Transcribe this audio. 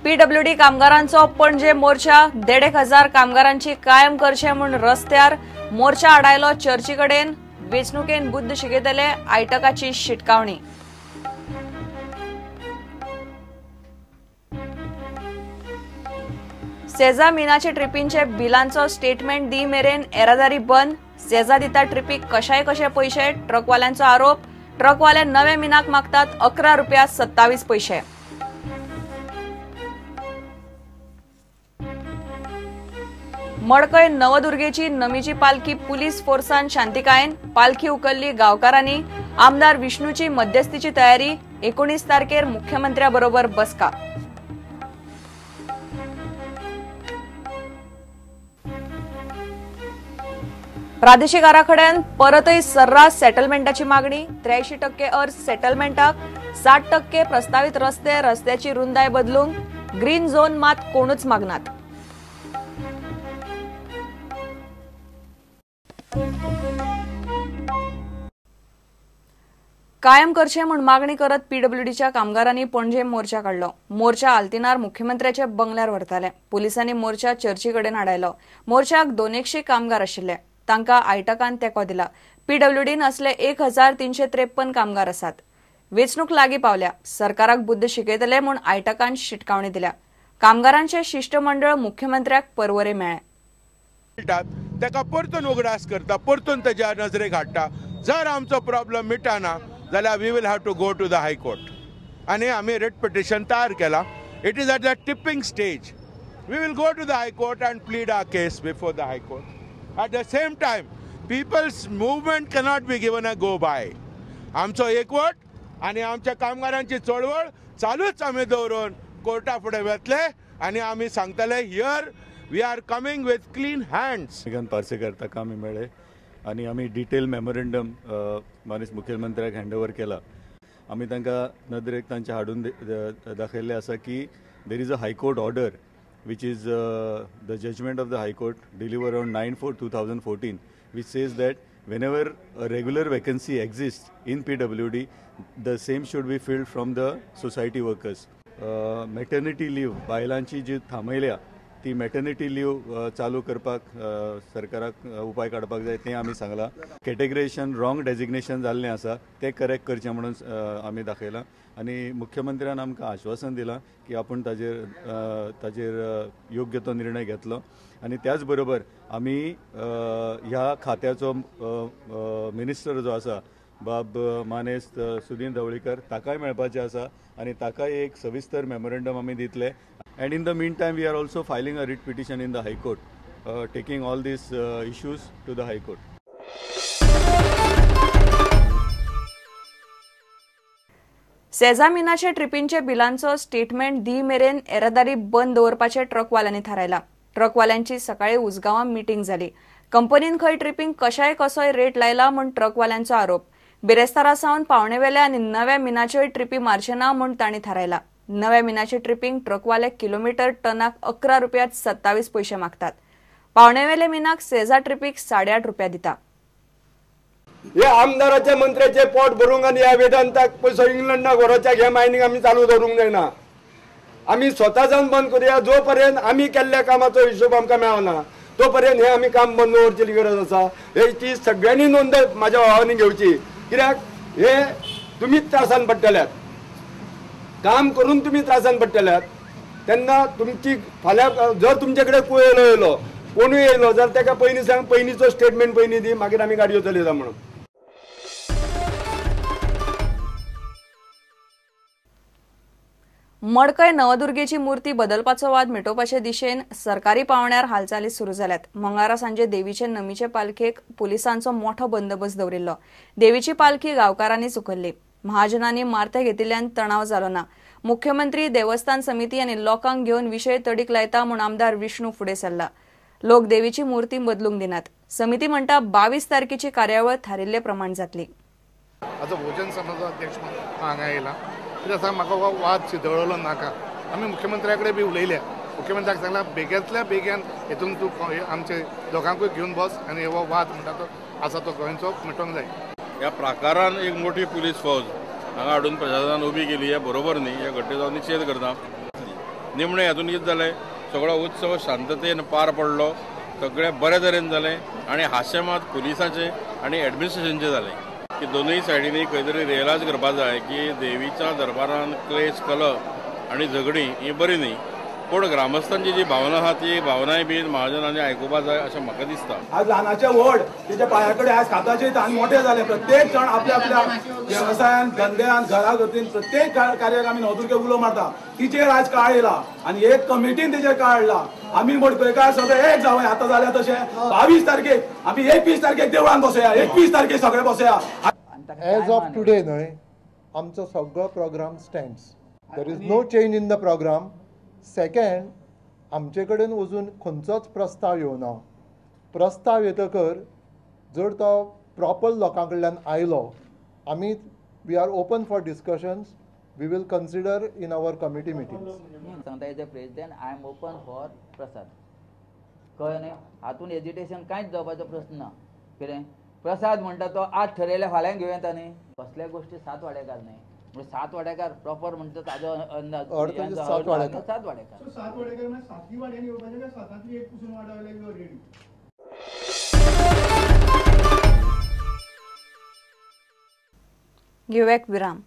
PWD कामगारांचो पणजे मोर्चा, 1,500 कामगारांची कायम करचे म्हूण रस्त्यार मोर्चा आडायलो चर्ची कडेन। वेंचणुकेन बुद्द शिकयतले आयटकाची शिटकावणी। सेजा मिनाचे ट्रिपींचे बिलांचो स्टेटमेंट दी मेरेन येरादारी बंद। सेजा दिता ट्रिपीक कशाय कशे पयशे, ट्रकवाल्यांचो आरोप। ट्रकवाले नव्या मिनाक मागतात 11 रुपया 27 पैसे। मडकय नवदुर्गेची नमीची पालखी पुलीस फोर्सान शांतिकायेन, पालखी उखल्ली गांवकारांनी। आमदार विष्णूची मध्यस्थीची तयारी, 19 तारखेर मुख्यमंत्र्या बरोबर बसका। प्रादेशिक आराखड्यान परतय सर्रास सेटलमेंटाची मागणी। 83% अर्ज सेटलमेंटाक, 60% प्रस्तावित रस्ते, रस्त्याची रुंदाय बदलूंक ग्रीन झोन मात कोणूच मागनात। कायम करचे म्हूण मागणी करत पीडब्ल्यूडीच्या कामगारांनी पणजे मोर्चा काडलो। मोर्चा आल्तिनार मुख्यमंत्र्याच्या बंगल्यार व्हरताले। पुलिसांनी मोर्चा चर्ची कडेन हाडायलो। मोर्चाक 200 कामगार आशिल्ले, तांकां आयटकान तेंको दिला। पीडब्ल्यूडीन असले 1353 कामगार आसात। वेंचणूक लागीं पावल्या, सरकाराक बुद्द शिकयतले म्हूण आयटकान शिटकावणी दिल्या। कामगारांचे शिष्टमंडळ मुख्यमंत्र्याक परवरे मेळ्ळें। ताका परतून उगडास करता, परतून ताज्या नजरेक हाडटा। जर आमचो प्रॉब्लम मिटाना जाल्यार we will have to go to the high court. आनी आमी रिट पिटिशन तयार केला। It is at the tipping stage. We will go to the high court and plead our case before the high court. At the same time, people's movement cannot be given a go by. आमचो एकवट आनी आमच्या कामगारांची चळवळ चालूच आमी दवरून Carta फुडें वतले आनी आमी सांगतले, here we are coming with clean hands. Shrikant Parsekar ताका आमी मेळ्ळे आनी आमी डिटेल मेमोरेंडम माननीय मुख्यमंत्र्याक हँड ओवर केला। आमी तांकां नदरेक तांच्या हाडून दाखयल्लें आसा की there is a high court order which is the judgment of the High Court delivered on 9/4/2014, which says that whenever a regular vacancy exists in PWD, the same should be filled from the society workers. Maternity leave, बायलांची जी थांबयल्या ती maternity leave चालू करपाक सरकाराक उपाय काडपाक जाय तें आमी सांगलां। कॅटेगरायझेशन रॉंग डेजिग्नेशन जाल्लें आसा तें करेक्ट करचें म्हणून आमी दाखयलां आनी मुख्यमंत्र्यान आमकां आश्वासन दिलां की आपूण ताजेर योग्य तो निर्णय घेतलो। आनी त्याच बरोबर आमी ह्या खात्याचो मिनिस्टर जो आसा बाब मानेस्त सुदीन ढवळीकर ताकाय मेळपाचें आसा आनी ताकाय एक सविस्तर मेमोरेंडम आमी दितले। And in the meantime, we are also filing a writ petition in the High Court, taking all these issues to the High Court. सेजा मिनाचे ट्रिपींचे बिलांचो स्टेटमेंट दी मेरेन येरादारी बंद दवरपाचे ट्रकवाल्यांनी थारायला। ट्रकवाल्यांची सकाळी उसगांवां मिटींग जाली। कंपनीन खंय ट्रिपींग कशाय कसोय रेट लायला म्हूण ट्रकवाल्यांचो आरोप। बिरेस्तारा सावन पावणेवेल्या आनी नव्या मिनाच्योय ट्रिपी मारचे ना म्हूण तांणी थारायला। नव्या मिनाचे ट्रिपींग ट्रकवाले किलोमीटर टनाक 11 रुपया 27 पैसे मागतात। पावणेवेले मिनाक सेजा ट्रिपीक 8.5 रुपया दिता। हे आमदाराचे मंत्र्याचे पोट भरूंक आनी ह्या वेदांताक पयसो इंग्लंडाक व्हरोच्या हे मायनींग आमी चालू दवरूंक जायना। आमी स्वता जावन बंद करुया। जो पर्यंत आमी केल्ल्या कामाचो हिशोब आमकां मेळना तो पर्यंत हे आमी काम बंद दवरचेली गरज आसा। हेची सगळ्यांनी नोंद म्हाज्या भावांनी घेवची, कित्याक हे तुमीच त्रासान पडटल्यात, काम करून तुमी त्रासान पडटल्यात। तेन्ना तुमची फाल्यां जर तुमचे कडेन कुयेलो येयलो कोणूय येयलो जाल्यार ताका पयलीं सांग, पयलींचो स्टेटमेंट पयलीं दी, मागीर आमी गाडयो चलयता म्हणून। मडकय नवदुर्गेची मूर्ती बदलपाचो वाद मिटोवपाचे दिशेन सरकारी पावंड्यार हालचाली सुरू जाल्यात। मंगळारा सांजे देवीचे नमीचे पालखेक पुलिसांचो मोठो बंदोबस्त दवरिल्लो। देवीची पालखी गांवकारांनी चुकल्ली। महाजनांनी मारते घेतिल्ल्यान तणाव जालो ना। मुख्यमंत्री देवस्थान समिती आनी लोकांक घेवन विशय तडीक लायता म्हूण आमदार विष्णू फुडें सरला। लोक देवीची मूर्ती बदलूंक दिनात। समिती म्हणटा 22 तारखेची कार्यावळ थारिल्ले प्रमाण जातली। भोजन समाजाचो अध्यक्ष हांगा येयला कित्याक सांग, म्हाका हो वाद चिदळलो नाका। आमी मुख्यमंत्र्या कडेन बी उलयल्या, मुख्यमंत्र्याक सांगला बेगींतल्या बेगीन हेतून तूं आमचे दोगांकूय घेवन बस आनी हो वाद म्हणटा तो आसा तो गोंयचो मिटोवंक जाय। ह्या प्रकारान एक मोठी पुलीस फौज हांगा हाडून प्रशासनान उबी केली, हे बरोबर न्ही। ह्या घटनेचो निशेध करता। निमणें हातून कितें जालें, सगळो उत्सव शांततेन पार पडलो, सगळें बरे तरेन जालें आनी हाशें मात पुलिसांचें आनी एडमिनिस्ट्रेशनचें जालें की दोनूय सायडींनी खंय तरी रियलायज करपा जाय की देवीच्या दरबारान क्लेश कलह आनी झगडीं ही बरी न्ही, पूण ग्रामस्थांची जी भावना आसा ती भावनाय बी महाजनांनी आयकुपा जाय अशें म्हाका दिसता. आज ल्हानाचे व्हड तेच्या पांया कडेन आज खाताचे आनी मोठे जाले, प्रत्येक जाण आपल्या आपल्या वेवसायान धंद्यान घरा वतीन प्रत्येक कार्याक आमी नवदुर्गे उलो मारता. तिचेर आज काळ येयला आनी एक कमिटीन तेचेर काळ हाडला. आमी मडकयकार सगळे एक जावया, आतां जाल्या तशें 22 तारखेक आमी 21 तारखेक देवळान बसया, 21 तारखेक सगळे बसया. एज ऑफ टुडे न्हय आमचो सगळो programme stands, there is no change in the programme. Second, आमचे कडेन अजून खंयचोच प्रस्ताव येवना. प्रस्ताव येतकर जर तो प्रॉपर लोकां कडल्यान आयलो, आमी we are open for discussions, we will consider in our committee meetings. सांगता as a president I am open for prasad, कळ्ळें न्ही? हातून एजिटेशन कांयच जावपाचो प्रस्न ना. कितें प्रसाद म्हणटा तो आज ठरयल्या फाल्यां घेवं येता न्ही. कसल्या गोश्टी 7 वाडेकार न्ही, म्हणजे 7 वाडेकार प्रॉपर म्हणटा ताजो अंदाज 7 वाडेकार, 7 वाडेकार 7 वाडेकार म्हणजे 7 वाड्यांनी येवपाचें काय 7 एक पसून वाडो आयल्यार you are ready? घेवया एक विराम.